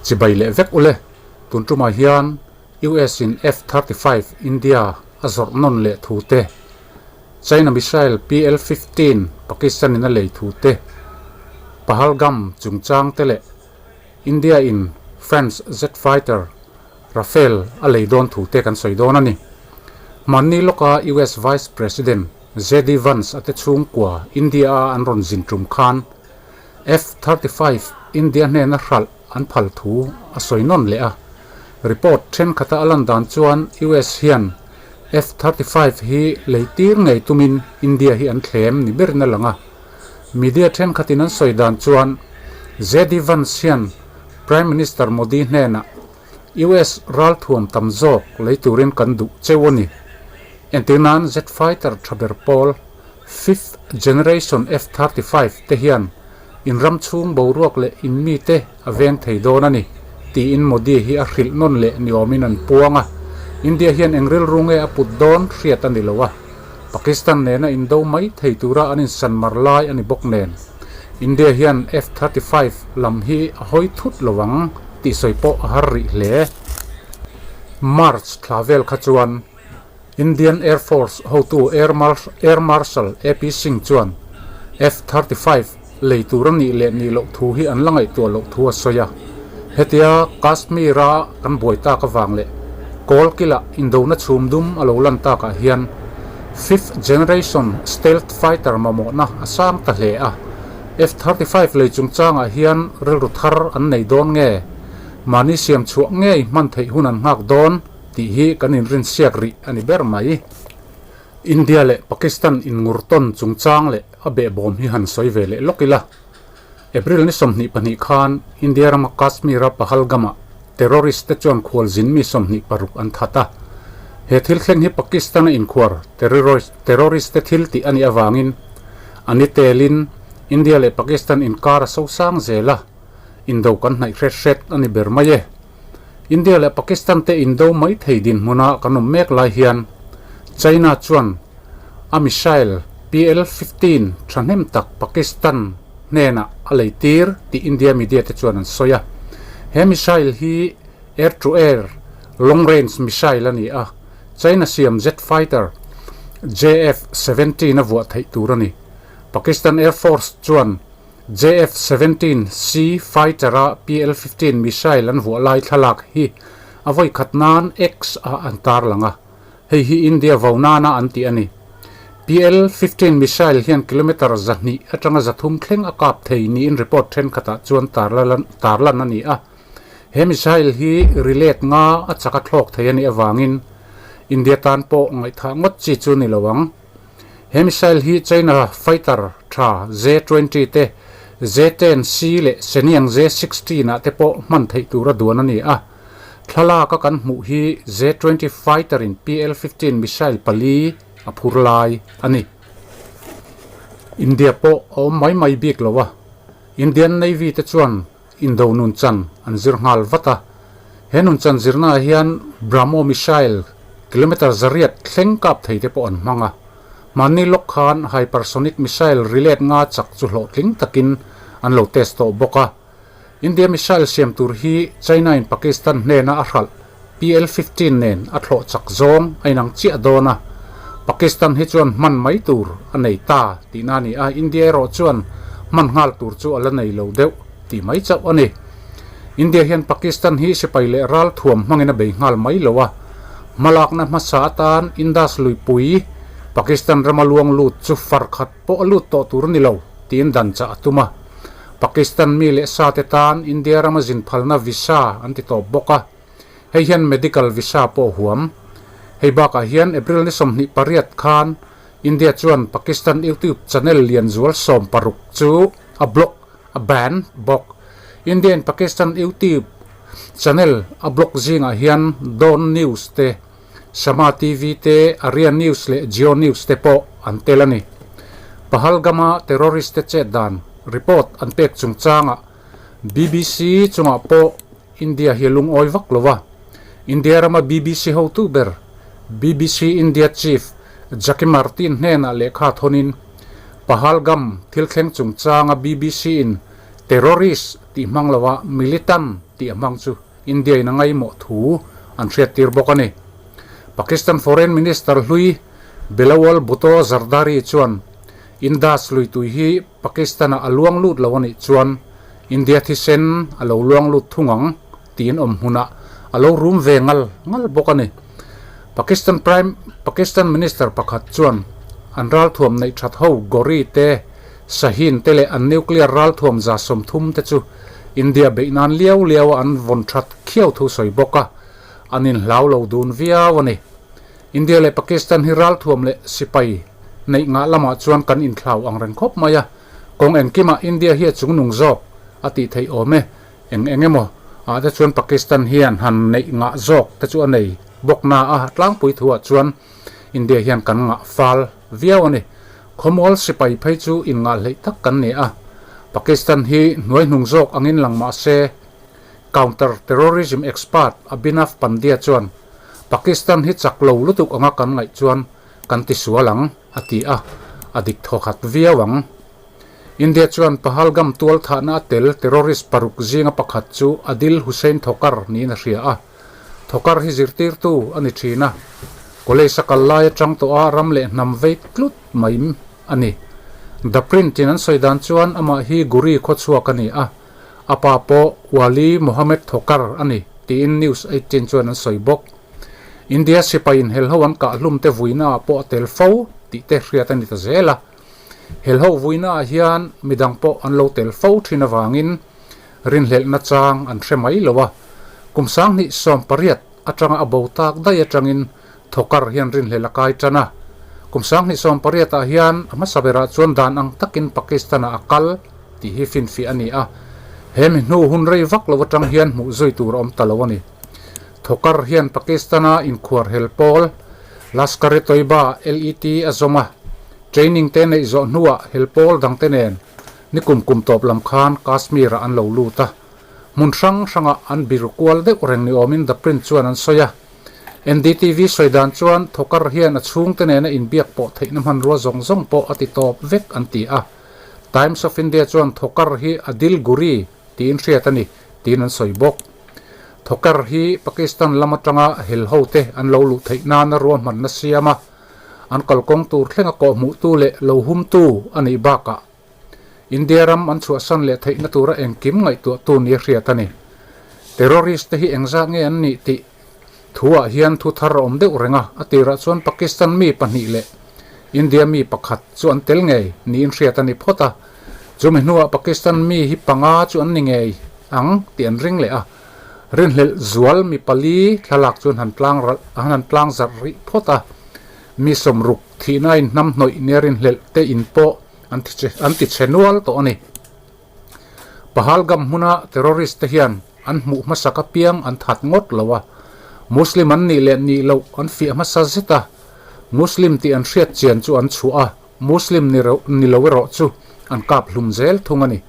Chibai leh vek ule, tun tumah hian US in F-35 India a zawrh nawn leh thu te, China missile PL-15 Pakistan in a lei thu te, Pahalgam chungchang te leh India in France jet fighter Rafale a lei dawn thu te kan sawi dawn a ni. Hmanni lawka US Vice President JD Vance a te chhungkua India a an rawn zin tum khan F-35 India hnena hralh an phal thu a sawi nawn leh a. Report thenkhat a a lan dan chuan US hian F-35 hi lei tir ngei tumin India hi an thlem ni berin a lang a. Media thenkhatin an sawi dan chuan JD Vance hian Prime Minister Modi hnenah US ralthuam tam zawk lei turin kan duh cheu a ni. Entir nan jet fighter tha ber pawl fifth generation F-35 te hian in ram chhung boruak leh in mite a veng thei dawn a ni, tiin Modi hi a hrilh nawn leh ni awmin an puang a. India hian eng rilru nge a put dawn hriat a ni lo a, Pakistan nena indo mai thei tura an insan mar lai a ni bawk nen. India hian F-35 lam hi a hawi thut lo ang tih sawi pawh a har rih hle. March thla vel kha chuan Indian Air Force hotu Air Air Marshal AP Singh chuan F-35 lei tur a nih leh nih loh thu hi an la ngaihtuah loh thu a sawi a. Hetia Kashmir-a kan buai tak avang leh kawl kilah indona chhum dum a lo lan takah hian Fifth generation stealth fighter mamawhna a sang ta hle a. F-35 lei chungchangah hian rilru thar an nei dawn nge? Mahni siam chhuah ngei hman theih hun an nghak dawn tih hi kan inrinsiak rih a ni ber mai. India leh Pakistan inngur tawn chungchang leh a behbawm hi han sawi ve leh lawk ila. April ni 22 khan India rama Kashmir-a Pahalgam-ah terrorist te chuan khualzin mi 26 an that a. He thil thleng hi Pakistan-a inkhuar terrorist te thil tih a nih avangin a ni telin India leh Pakistan inkar a sosang zel a, indo kan hnaih hret hret a ni ber mai e. India leh Pakistan te indo mai thei dinhmuna kan awm mek lai hian China chuan a missile PL-15 thahnem tak Pakistan hnenah a lei tir tih India media te chuan an sawi a. He missile hi air-to-air long range missile a ni a, China siam jet fighter JF-17 a vuah theih tur a ni. Pakistan Air Force chuan JF-17C fighter-a PL-15 missile an vuah lai thlalak hi a vawi khat nan X-ah an tarlang a, hei hi India vo nana an tih a ni. PL-15 missile hian kilometre 200 atanga 300 thleng a kap thei niin report thenkhatah chuan tarlan a ni a. He missile hi rilet nga a chak a thlawk thei a nih avangin India tan pawh ngaihthah ngawt chi chu ni lo ang. He missile hi China fighter tha J-20 te, J-10C leh Shenyang J-16 ah te pawh hman theih tura duan a ni a. Thlalak a kan hmuh hi J-20 fighter in PL-15 missile pali a phur lai a ni. India pawh a awm mai mai bik lo a, Indian Navy te chuan indo nunchan an zir nghal vat a. He nunchan zirnaah hian BrahMo missile kilometre 800 thleng kap thei te pawh an hmang a. Mahni lawk khan hypersonic missile rilet nga chak chu hlawhtling takin an lo test tawh bawk a. India missile siam tur hi China in Pakistan hnena a hralh PL-15 nen a thlawh chak zawng a inang chiah dawn a, Pakistan hi chuan hman mai tur a nei ta tihna a ni a, India erawh chuan hman nghal tur chu a la nei lo deuh tih mai chauh a ni. India hian Pakistan hi sipai leh ral thuam hmangin a bei nghal mai lo a, hmalakna hmasa atan Indus luipui Pakistan rama luang lut chu far khat pawh a lut tawh tur a ni lo tiin dan chah a tum a. Pakistan mi leh sa te tan India rama zin phalna visa an ti tawp bawk a, hei hian medical visa pawh huam. Hei bakah hian April ni 28 khan India chuan Pakistan YouTube channel lian zual 16 chu a block, a ban, bawk. India in Pakistan YouTube channel a block zingah hian Dawn News te, Sama TV te, Arya News leh Geo News te pawh an tel a ni. Pahalgam-a terrorist te chet dan report an pek chungchangah BBC chungah pawh India hi a lungawi vak lo a. India rama BBC hotu ber, BBC India Chief Jackie Martin hnenah lehkha thawnin Pahalgam thil thleng chungchanga BBC in terrorist tih hmang loa militant, tih a hmang chu India in a ngaihmawh thu an hriattir bawk a ni. Pakistan Foreign Minister hlui Bilawal Bhutto Zardari chuan Indus luitui hi Pakistan-ah a luang lut lo a nih chuan India thisen a lo luang lut thung ang tiin awm hmunah a lo rum ve ngal ngal bawk a ni. Pakistan Prime Pakistan Minister pakhat chuan an ralthuam neih that ho Gori te, Shaheen te leh an nuclear ralthuam 30 te chu India beih nan liau liau a an vawn that khiau thu sawi bawk a, an inhlau lo dun viau a ni. India leh Pakistan hi ralthuam leh sipai neih ngah lamah chuan kan inthlau ang reng khawp mai a, kawng engkimah India hi a chungnung zawk a tih theih awm e. Eng eng emaw ah te chuan Pakistan hian han neih ngah zawk te chu a nei bawk na a, tlangpui thuah chuan India hian kan ngah fal viau a ni. Khawmual sipai phei chu inngah hleih tak kan ni a, Pakistan hi hnuai hnung zawk angin lang mah se, Counter Terrorism expert Abhinav Pandya chuan Pakistan hi chak lo lutuk anga kan ngaih chuan kan ti sual ang, a ti a, a dik thawkhat viau ang. India chuan Pahalgam tual thahna a tel terrorist paruk zinga pakhat chu Adil Hussain Thokar niin a hria a. Thokar hi zirtirtu a ni thin a, college a kal lai atang tawh a ram leh hnam vei tlut mai a ni. The Print in an sawi dan chuan amah hi Guri khawchhuak a ni a, a pa pawh Wali Mohammed Thokar a ni tiin News 18 chuan an sawi bawk. India sipai inhelho an kah hlum te vuina ah pawh a tel fo tih te hriat a ni ta zel a. Helho vuina ah hian midang pawh an lo tel fo thin avangin rinhlelhna chang an hre mai lo a, kum 2018 atanga a bo tak daih atangin Thokar hian rinhlelh a kai tan a. Kum 2018 ah hian a hmasa berah chuan dan ang takin Pakistan ah a kal tih hi finfiah a ni a, he mi hnu hun rei vak lo atang hian hmuh zui tur a awm ta lo a ni. Thokar hian Pakistan a inkhuar hel pawl Lashkar-e-Toiba, LET, a zawm a, training te neih zawh hnuah hel pawl dangte nen Nikum kum tawp lam khan Kashmir ah an lo lut a, hmun hrang hrangah an bir kual deuh reng ni awmin The Print chuan an sawi a. NDTV sawi dan chuan Thokar hian a chhungte nena inbiak pawh theihna hmanrua zawng zawng pawh a ti tawp vek an ti a. Times of India chuan Thokar hi Adil Guri tiin hriat a ni tiin an sawi bawk. Thokar hi Pakistan lam atanga hel hote an lo luh theih nana ruahmanna siam a. An kalkawng tur thlenga kawhhmuhtu leh lo humtu a nih bakah India ram an chhuahsan leh theihna tura engkim ngaihtuahtu nia hriat a ni. Terrorist te hi engzat nge an nih tih thuah hian thu thar a awm deuh reng a, a tirah chuan Pakistan mi pahnih leh India mi pakhat chu an tel ngei niin hriat a ni phawt a, chumi hnuah Pakistan mi hi panga chu an ni ngei ang tih an ring leh a. Rinhlelh zual mi pali thlalak chuan han tlang ralh an han tlang zarh rih phawt a, mi sawmruk thihna a inhnamhnawih nia rinhlelh te in pawh an ti che an ti che nual tawh a ni. Pahalgam hmuna terrorist te hian an hmuh hmasak apiang an that ngawt lo a, Muslim an nih leh nih loh an fiah hmasa zet a, Muslim tih an hriat chian chu an chhuah a, Muslim ni reuh ni lo erawh chu an kap hlum zel thung a ni.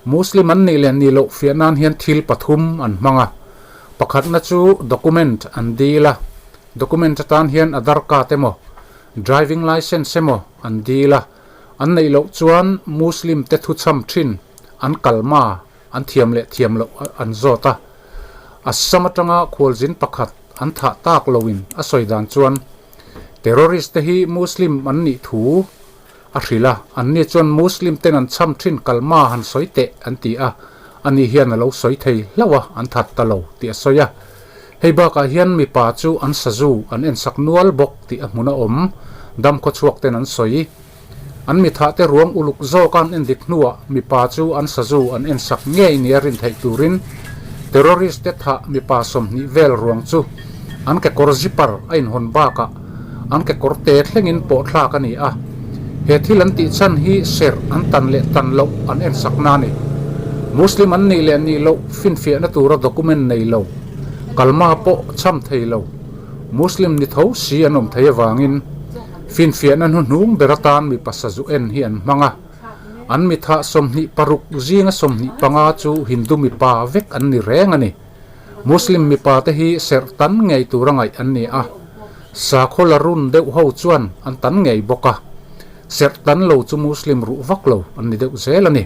Muslim an nih leh nih loh fiah nan hian thil pathum an hmang a. Pakhatna chu document an dil a, document atan hian Aadhaar card emaw, driving licence emaw an dil a, an neih loh chuan Muslim te thuchham thin an kalma an thiam leh thiam loh an zawt a. Assam atanga khualzin pakhat an thah tak loin a sawi dan chuan terrorist te hi Muslim an nih thu a hrilh a, anni chuan Muslim ten an chham thin kalma han sawi teh an ti a, ani hian a lo sawi thei hlauh a, an that ta lo tih a sawi a. Hei bakah hian mipa chu an sazu an ensak nual bawk tih a hmun a awm, dam khawchhuak ten an sawi. An mithah te ruang uluk zawk an endik hnuah mipa chu an sazu an ensak ngei nia rin theih turin terrorist te thah mipa 20 vel ruang chu an kekawr zipper a inhawn bakah an kekawr te thlengin pawh thlak a ni a. He thil an tih chhan hi serh an tan leh tan loh an ensak na a ni. Muslim an nih leh nih loh finfiahna tura document nei lo, kalma pawh chham thei lo, Muslim ni tho si an awm thei avangin, Finfiahna hnuhnung ber atan mipa sazu en hi an hmang a, an mithah 26 zinga 25 chu Hindu mipa vek an ni reng a ni. Muslim mipa te hi serh tan ngei tura ngaih an ni a, sakhaw la run deuh ho chuan an tan ngei bawk a, serh tan lo chu Muslim ruh vak lo an ni deuh zel a ni.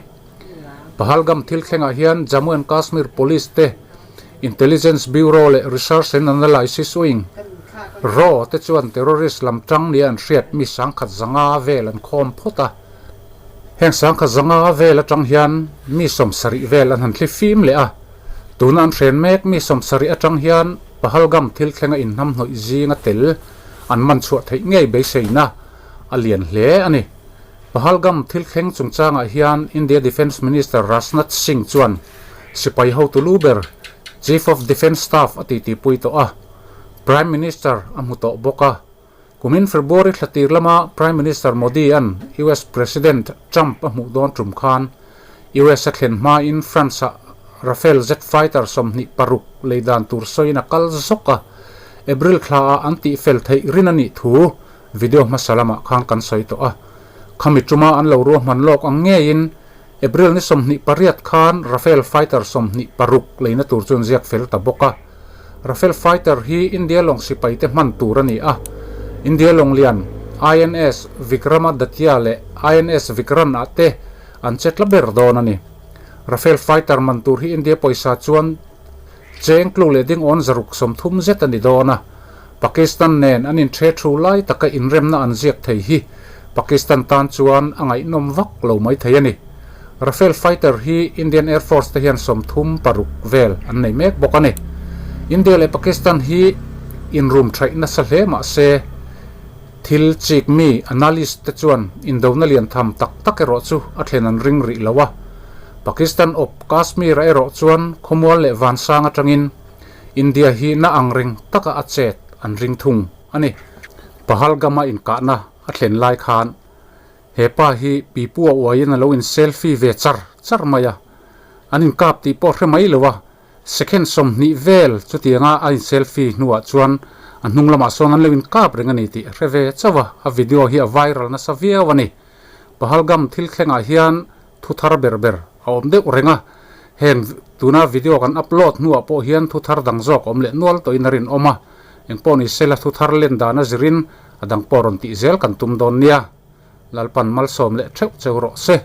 Pahalgam thil thlengah hian Jammu and Kashmir Police te. Intelligence Bureau leh Research and Analysis Wing, raw, te chuan terrorist lam tang nia an hriat mi sangkhat zanga vel an khawm phawt a. Heng sangkhat zanga vel atang hian mi sawmsarih vel an han thli fim leh a. Tuna an hren mek mi sawmsarih atang hian Pahalgam thil thlenga inhnamhnawih zinga tel an man chhuah theih ngei beiseina a lian hle a ni. Pahalgam thil thleng chungchangah hian India Defence Minister Rajnath Singh chuan sipai hotu lu ber Chief of Defence Staff a titipui tawh a, Prime Minister a hmu tawh bawk a. Kumin February thla tir lama Prime Minister Modi-a'n US President Trump a hmuh dawn tum khan US a thlen hmain France-ah Rafale jet fighter 26 lei dan tur sawiin a kal zawk a, April thlaah an tihfel theih rin a nih thu Video hmasa lamah khan kan sawi tawh a, khami tuma an lo ruahman lawk ang ngeiin April ni 28 khan Rafale fighter 26 leina tur chu an ziak fel ta bawk a. Rafale fighter hi India lawng sipaite hman tur a ni a, India lawng lian INS Vikramaditya leh INS Vikrant ah te an che tla ber dawn a ni. Rafale fighter man tur hi India pawisa chuan Cheng tlu leh ding awn 630 zet a ni dawn a, Pakistan nen an inṭhe thu lai taka inremna an ziak thei hi Pakistan tan chuan a ngaihnawm vak lo mai thei a ni. Rafale fighter hi Indian Air Force te hian 36 vel an nei mek bawk a ni. India leh Pakistan hi inrum ṭhaih nasa hle mah se, thil chik mi, analyst, te chuan indona lian tham tak tak erawh chu a thlen an ring rih lo a. Pakistan awp Kashmir-ah erawh chuan khawmual leh vansang atangin India hi na ang reng taka a chet an ring thung a ni. Pahalgam-a inkahna a thlen lai khan he pa hi pipu a uaiin a lo in selfie ve char char mai a, an inkap tih pawh hre mai lo a, second 20 vel chutianga a in selfie hnuah chuan a hnung lamah sawn an lo inkap reng a ni tih a hre ve chauh a, a video hi a viral nasa viau a ni. Pahalgam thil thlengah hian thu thar ber ber a awm deuh reng a, heng tuna video kan upload hnuah pawh hian thu thar dang zawk a awm leh nual tawhin a rinawm a, engpawh ni sela thu thar len dan a zirin a dang pawh rawn tih zel kan tum dawn nia. Lalpan malsawm leh theuh cheu rawh se.